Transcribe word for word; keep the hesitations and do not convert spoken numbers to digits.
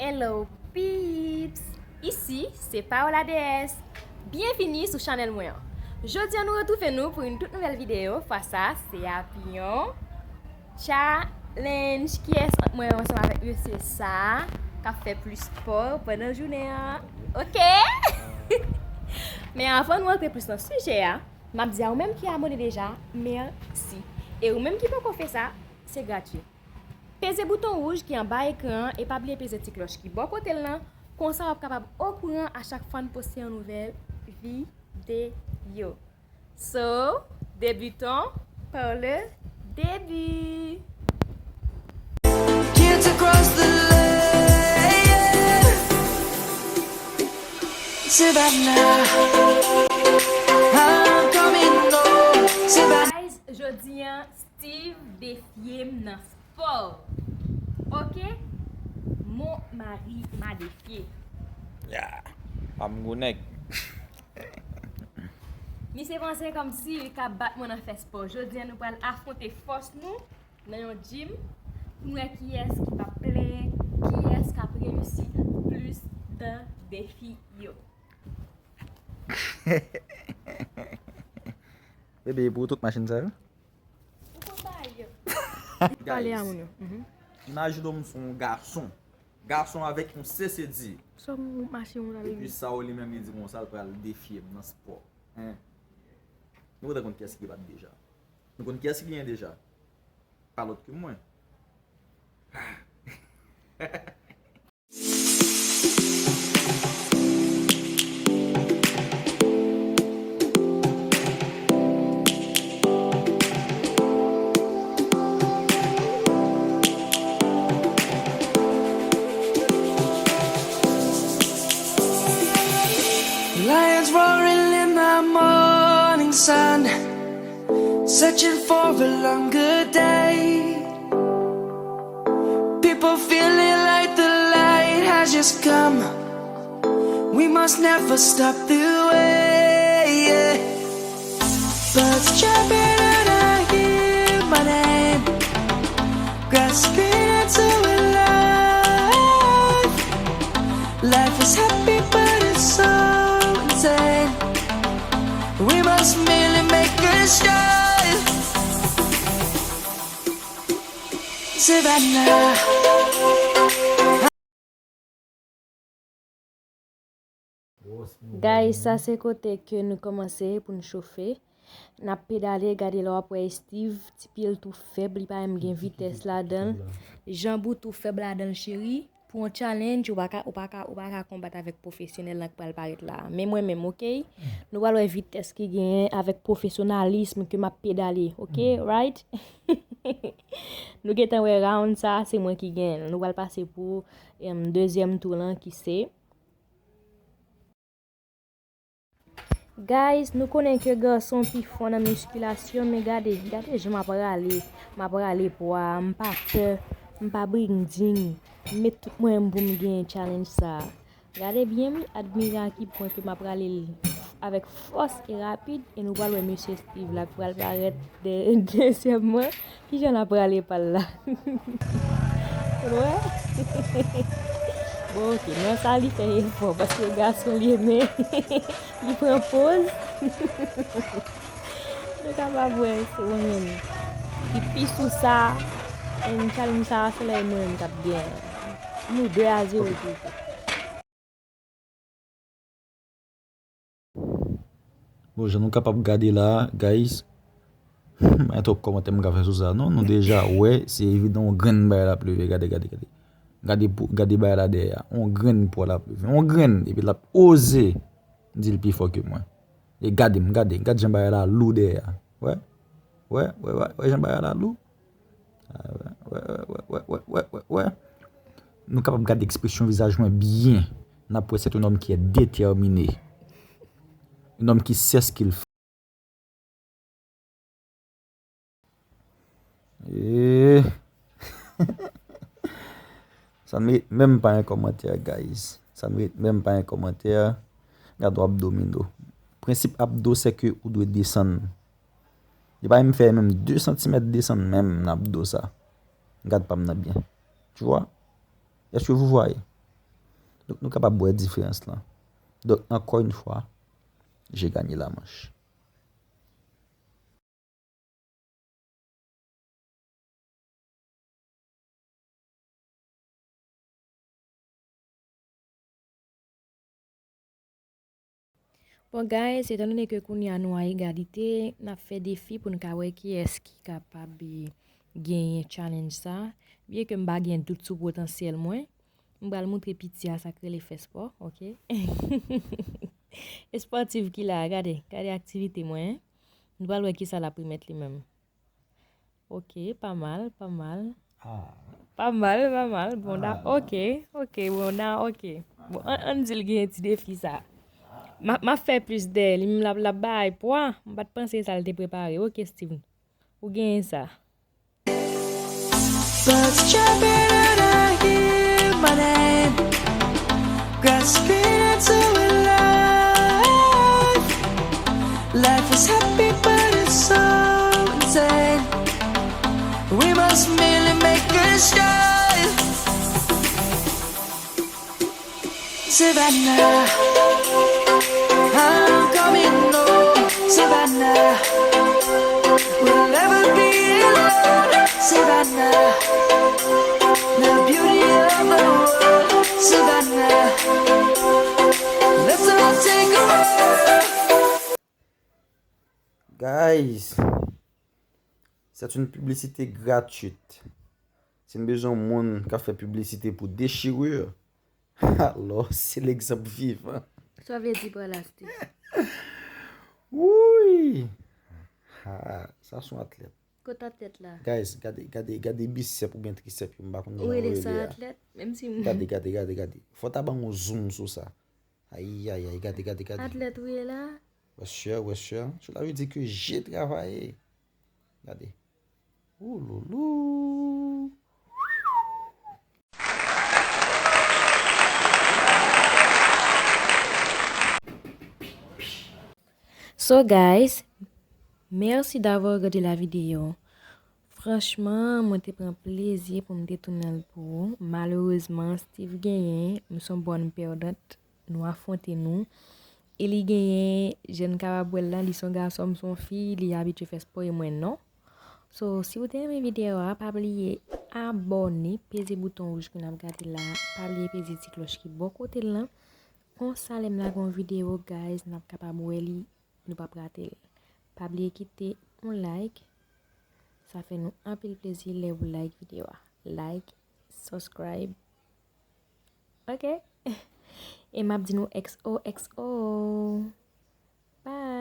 Hello peeps! Isi se Paola D S. Byenvini sou chanèl mwen an. Jodi a nou retwouve nou pou yon tout nouvèl videyo. Fwa sa, se ap yon challenge. Kiyès ant mwen ansanm avèk mesye sa a k ap fè plis spò pandan jounen an? Oke? Men avan nou antre plis nan sijè a, m ap di a ou menm ki abòne deja, mèsi. E ou menm ki poko fè sa, se gratui. Peze bouton wouj ki anba ekran an e pa bliye peze ti klòch ki bò kote l lan, konsa w ap kapab okouran a chak fwa n poste yon nouvèl videyo. So, débutons par le début. Kids across the lake, Savannah, I'm coming home, Savannah. Guys, jodi a, Steve defye m nan spò. Oke? Mon mari m'a défié. Ya, pa m gwo nèg. Misye panse kòmsi li ka bat mwen nan fè spò. Jodi a, nou pral afwonte fòs nou nan yon gym pou n wè kiyès ki p ap plenyen, kiyès k ap reyisi plis nan defi yo. Bebe, e pou ou tout machin sa yo? Ou konn bagay yo. Pale a moun yo. Mhm. Imajine w m se yon gason. Gason avèk yon sese di. Sa w mache moun ale. Epi sa w li menm li di konsa l pral defye m nan spò. Hein? Nou gentan konn kiyès ki bat deja. Nou konn kiyès ki genyen deja. Pa lòt ke mwen. Lions roaring in the morning sun, searching for a longer day. People feeling like the light has just come. We must never stop the way, yeah. Birds chirping and I hear my name, grasping into a life. Life is happy, but it's so insane. We must merely make a start. Savannah. Guys, sa se kote ke nou kòmanse pou n chofe. N ap pedale, gade lè w ap wè Steve, ti pye l tou fèb, li pa menm gen vitès ladan l. Janb ou tou fèb ladan l, cheri. Pou yon challenge, ou pa ka, ou pa ka, ou pa ka konbat avèk pwofesyonèl lan k pral parèt la. Men mwen menm, oke? Nou pral wè vitès ki genyen avèk pwofesyonalism ke m ap pedale, oke? Right? Nou gentan wè round sa, se mwen ki genyen l. Nou pral pase pou, em, dezyèm tou lan ki se Guys, nou konnen ke gason pi fò nan miskilasyon, men gade, gade jan m ap rale, m ap rale pwa a, m pa pè, m pa bringding, m met tout mwayen m pou m genyen challenge sa a. Gade byen wi, admire a ki pwen ke m ap rale l avèk fòs e rapid, e nou pral wè mesye Steve la k pral parèt de, dezyèmman. Kijan l ap rale pa l la? Ou wè? Bon, oke, nan sa li fè efò, paske gason li ye, men li pran pòz. Nou kapab wè, se mwen menm ki pi sou sa, e challenge sa, se lè e mwen menm k ap genyen. Nou de a zewo toujou. Bon, jan nou kapab gade la a, guys, pa gen twòp kòmantè m ka fè sou sa, non. Nou deja wè, se evidan, yon grenn bagay l ap leve. Gade, gade, gade. Gade pou, gade bagay la dèyè a. Yon grenn pwa l ap leve. Yon grenn, epi l ap oze di l pi fò ke mwen. E gade m, gade, gade jan bagay la lou dèyè a. Wè? Wè, wè, wè, wè jan bagay la lou? Ah, wè, wè, wè. Nou kapab gade ekspresyon vizaj mwen byen. N ap wè c'est un homme qui est déterminé. Un homme qui sait ce qu'il fait. Eh. Sa n merit menm pa yon kòmantè, guys. Sa n merit menm pa yon kòmantè. Gade w abdomino. Prensip abdo, se ke ou dwe desann. Li pa menm fè menm de santimèt desann menm nan abdo sa. Gad pa m nan byen. Tu vois? Est-ce que vous voyez? Donk, nou kapab wè diferans lan. Donk, encore une fois, j'ai gagné la manche. Bon, guys, etandone ke kounye a nou a egalite, n ap fè defi pou n ka wè kiyès ki kapab, eh, genyen challenge sa. Byen ke m pa gen dout sou potansyèl mwen, m pral moutre piti a sa k rele fè spò, oke? Espòtif ki la a, gade, gade aktivite mwen, en. Nou pral wè kisa l ap remèt li menm. Oke, pa mal, pa mal. Ah. Pa mal, pa mal. Bon, da, ah, oke, oke, bon, da, oke. Bon, an, ann di l gen ti defi sa. M a, m ap fè plis dèyè li, m l ap, l ap bay pwa. M pa t panse sa l te prepare. Oke, Steven. Ou genyen sa. Birds chirping and I hear my name. Grasping into a life. Life is happy, but it's so insane. We must merely make a start. Savannah, I'm coming home. Savannah, we'll never be alone. Savannah, the beauty of the world. Savannah, let's all take a walk. Guys, c'est une publicité gratuite. Si n bezwen moun k ap fè piblisite pou dechirure, alò, se legzanp vivan. Sa vle di pa la, Steve? Wouy! Ha, sa se yon atlèt. Kote atlèt la? Guys, gade, gade, gade bisèp oubyen trisèp yo, m pa konn jan yo rele a. Ou rele sa atlèt? Menm si m... Gade, gade, gade, gade. Fò w ta ban m yon zoom sou sa. Ayi, ayi, ayi, gade, gade, gade. Atlèt ou ye la? Wè sè, wè sè. Cela veut dire que j'ai travaillé. Gade. Ouloulou. So guys, merci d'avoir regardé la vidéo. Franchman, mwen te pran plezi pou m te tounen l pou ou. Malerezman, Steve genyen, m se yon bòn pèdant, nou afwonte nou. E li genyen, je n kapab wè l la, li se yon gason, m se yon fi, li abitye fè spò e mwen non. So, si w te renmen videyo a, pa bliye abòne, peze bouton wouj ke n ap gade la, pa bliye peze ti klòch ki bò kote l lan. Konsa lè m lage yon videyo, guys, n ap kapab wè li, nou p ap rate l. Pa bliye kite yon like, sa fè nou anpil plezi lè w like videyo a. Like, subscribe. Oke? E m ap di nou X O X O. Bye.